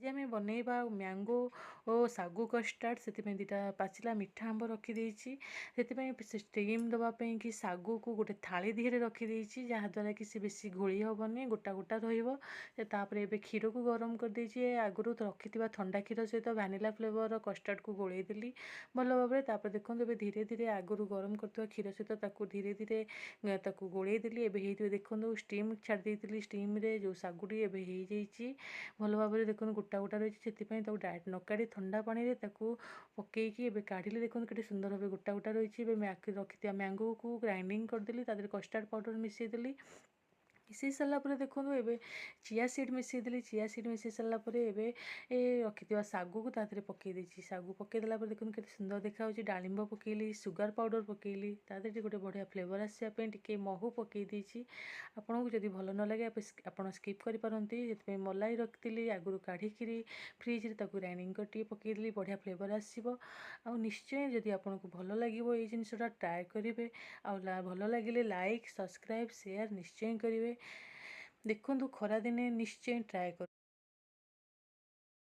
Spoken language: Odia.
ଆଜି ଆମେ ବନେଇବା ମ୍ୟାଙ୍ଗୋ ଓ ଶାଗୁ କଷ୍ଟାର୍ଡ଼। ସେଥିପାଇଁ 2ଟା ପାଚିଲା ମିଠା ଆମ୍ବ ରଖିଦେଇଛି। ସେଥିପାଇଁ ସେ ଷ୍ଟିମ୍ ଦେବା ପାଇଁକି ଶାଗୁକୁ ଗୋଟେ ଥାଳି ଦେହରେ ରଖିଦେଇଛି, ଯାହାଦ୍ୱାରା କି ସେ ବେଶୀ ଘୋଳି ହେବନି, ଗୋଟା ଗୋଟା ରହିବ। ତାପରେ ଏବେ କ୍ଷୀରକୁ ଗରମ କରିଦେଇଛି। ଆଗରୁ ରଖିଥିବା ଥଣ୍ଡା କ୍ଷୀର ସହିତ ଭ୍ୟାନିଲା ଫ୍ଲେଭରର କଷ୍ଟାର୍ଡ଼କୁ ଗୋଳେଇ ଦେଲି ଭଲ ଭାବରେ। ତାପରେ ଦେଖନ୍ତୁ, ଏବେ ଧୀରେ ଧୀରେ ଆଗରୁ ଗରମ କରିଥିବା କ୍ଷୀର ସହିତ ତାକୁ ଧୀରେ ଧୀରେ ତାକୁ ଗୋଳେଇ ଦେଲି। ଏବେ ହେଇଥିବ, ଦେଖନ୍ତୁ, ଷ୍ଟିମ୍ ଛାଡ଼ି ଦେଇଥିଲି। ଷ୍ଟିମ୍ରେ ଯେଉଁ ଶାଗୁଟି ଏବେ ହେଇଯାଇଛି ଭଲ ଭାବରେ, ଦେଖନ୍ତୁ, ଗୋଟା ଗୋଟା ରହିଛି। ସେଥିପାଇଁ ତାକୁ ଡାଇରେକ୍ଟ ନ କାଢ଼ି ଥଣ୍ଡା ପାଣିରେ ତାକୁ ପକେଇକି ଏବେ କାଢ଼ିଲେ, ଦେଖନ୍ତୁ କେତେ ସୁନ୍ଦର ଭାବେ ଗୋଟା ଗୋଟା ରହିଛି। ଏବେ ରଖିଥିବା ମ୍ୟାଙ୍ଗୋକୁ ଗ୍ରାଇଣ୍ଡିଙ୍ଗ କରିଦେଲି, ତା ଦେହରେ କଷ୍ଟାର୍ଡ଼ ପାଉଡ଼ର ମିଶାଇ ଦେଲି। ମିଶାଇ ସାରିଲା ପରେ ଦେଖନ୍ତୁ, ଏବେ ଚିଆ ସିଡ଼୍ ମିଶାଇ ଦେଲି। ଚିଆ ସିଡ଼୍ ମିଶାଇ ସାରିଲା ପରେ ଏବେ ଏ ରଖିଥିବା ଶାଗୁକୁ ତା ଦେହରେ ପକାଇ ଦେଇଛି। ଶାଗୁ ପକାଇ ଦେଲା ପରେ ଦେଖନ୍ତୁ କେତେ ସୁନ୍ଦର ଦେଖାଯାଉଛି। ଡାଳିମ୍ବ ପକାଇଲି, ସୁଗାର ପାଉଡ଼ର ପକାଇଲି, ତା ଦେହରେ ଗୋଟେ ବଢ଼ିଆ ଫ୍ଲେଭର ଆସିବା ପାଇଁ ଟିକେ ମହୁ ପକାଇ ଦେଇଛି। ଆପଣଙ୍କୁ ଯଦି ଭଲ ନ ଲାଗେ, ଆପଣ ସ୍କିପ୍ କରିପାରନ୍ତି। ସେଥିପାଇଁ ମଲାଇ ରଖିଥିଲି ଆଗରୁ କାଢ଼ିକିରି ଫ୍ରିଜରେ, ତାକୁ ଗ୍ରାଇଣ୍ଡିଙ୍ଗ କରି ଟିକେ ପକାଇଦେଲି, ବଢ଼ିଆ ଫ୍ଲେଭର ଆସିବ। ଆଉ ନିଶ୍ଚୟ ଯଦି ଆପଣଙ୍କୁ ଭଲ ଲାଗିବ, ଏଇ ଜିନିଷଟା ଟ୍ରାଏ କରିବେ। ଆଉ ଭଲ ଲାଗିଲେ ଲାଇକ୍, ସବସ୍କ୍ରାଇବ୍, ସେୟାର ନିଶ୍ଚୟ କରିବେ। ଦେଖନ୍ତୁ, ଖରାଦିନେ ନିଶ୍ଚୟ ଟ୍ରାଏ କର।